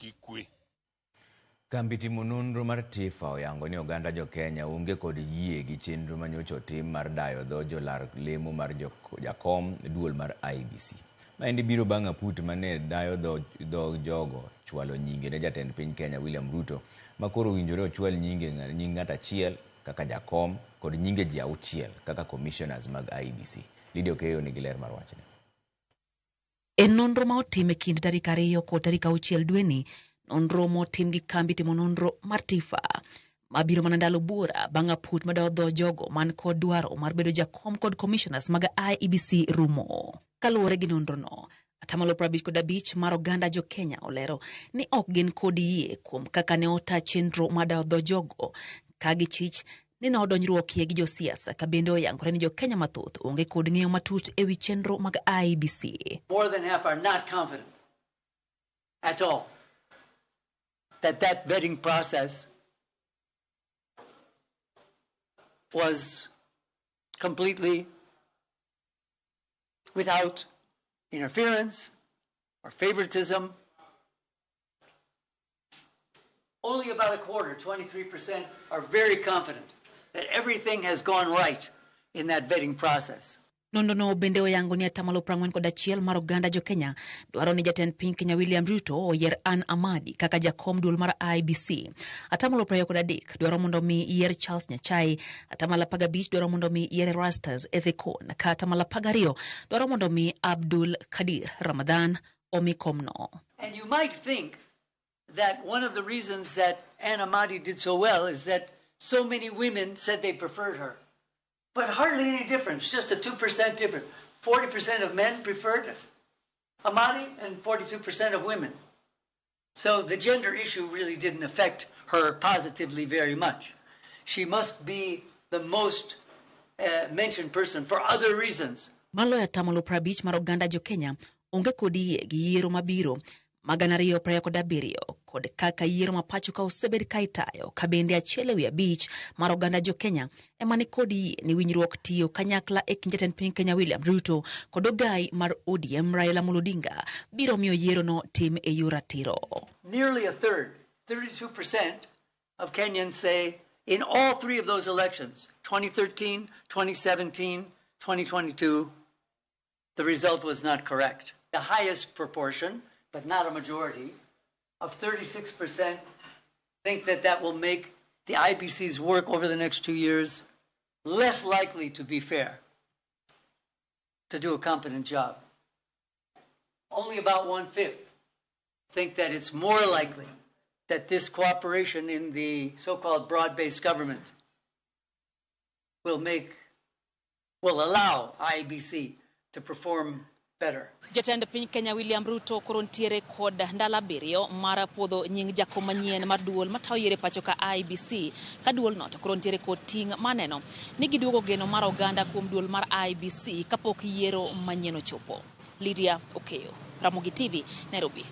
Gi kwe. Kambi timo nonro mar TIFA oyango ni oganda jo Kenya onge kod yie gi chenro manyocha otim mar dayo dho jolar lemo mar jakom duol mar IEBC. Maendi biro bang' aput mane dayo dho jogo chwalo nyinge ne jatend piny Kenya William Ruto ma koro owinjore ochwal nyinge nying ng'at achiel kaka jakom kod nyinge ji auchiel kaka commissioners mag IEBC. Lydia Okeyo nigi ler mar wachni. E nonro ma otim e kind tarik 2 kod tarik 6 dweni, nonro motim gi kambi timo nonro mar TIFA mabiro mana ndalo buora bang' aput madawo dho jogo man kod dwaro mar bedo jakom kod commissioners mag IEBC rumo. Kaluwore gi nonrono, atamalo 55 mar oganda jo Kenya olero ni ok gin kod yie kuom kaka ne ota chenro mar dawo dho jogo ka gichich ni ne odonjruokie gi josiasa ka bende oyangore ni jo Kenya mathoth onge kod ng'eyo matut ewi chenro mag IEBC. More than half are not confident at all that that vetting process was completely without interference or favoritism. Only about a quarter, 23%, are very confident that everything has gone right in that vetting process. Nonrono bende oyango ni atamalo 41 mar oganda jo Kenya dwaro ni jatend piny Kenya William Ruto oyier Anne Amadi kaka jakom duol mar IEBC. Atamalo 23 dwaro mondo mi yier Charles Nyachae, atamalo 15 dwaro mondo mi yier Erastus Ethekon, ka atamalo 12 dwaro mondo mi Abdul Kadir Ramadhan omi komno. And you might think that one of the reasons that Anne Amadi did so well is that so many women said they preferred her. But hardly any difference, just a 2% difference. 40% of men preferred Amadi and 42% of women. So the gender issue really didn't affect her positively very much. She must be the most mentioned person for other reasons. Maloyo atamalo 50 mar oganda jo Kenya onge kod yie gi yiero mabiro mag 2027 kod kaka yiero ma pacho ka osebed ka itayo, ka bende 1 e wi 5 mar oganda jo Kenya ema ni kod yie ni winjruok tiyo kanyakla e kind jatend piny Kenya William Ruto kod ogai mar ODM Raila Amolo Odinga biro miyo yierono tim e yor ratiro. Nearly a third, 32% of Kenyans say in all three of those elections, 2013, 2017, 2022, the result was not correct. The highest proportion, but not a majority, of 36% think that that will make the IEBC's work over the next 2 years less likely to be fair, to do a competent job. Only about one fifth think that it's more likely that this cooperation in the so-called broad-based government will allow IEBC to perform better. Jatend piny Kenya William Ruto koro ntiere kod ndalo 7 mar puodho nying jakom manyien mar duol matayo yiero e pacho ka IEBC, ka duolno to koro ntiere kod ting' maneno ni giduogo geno mar oganda kuom duol mar IEBC kapok yiero manyien ochopo. Lydia Okeyo, Ramogi TV, Nairobi.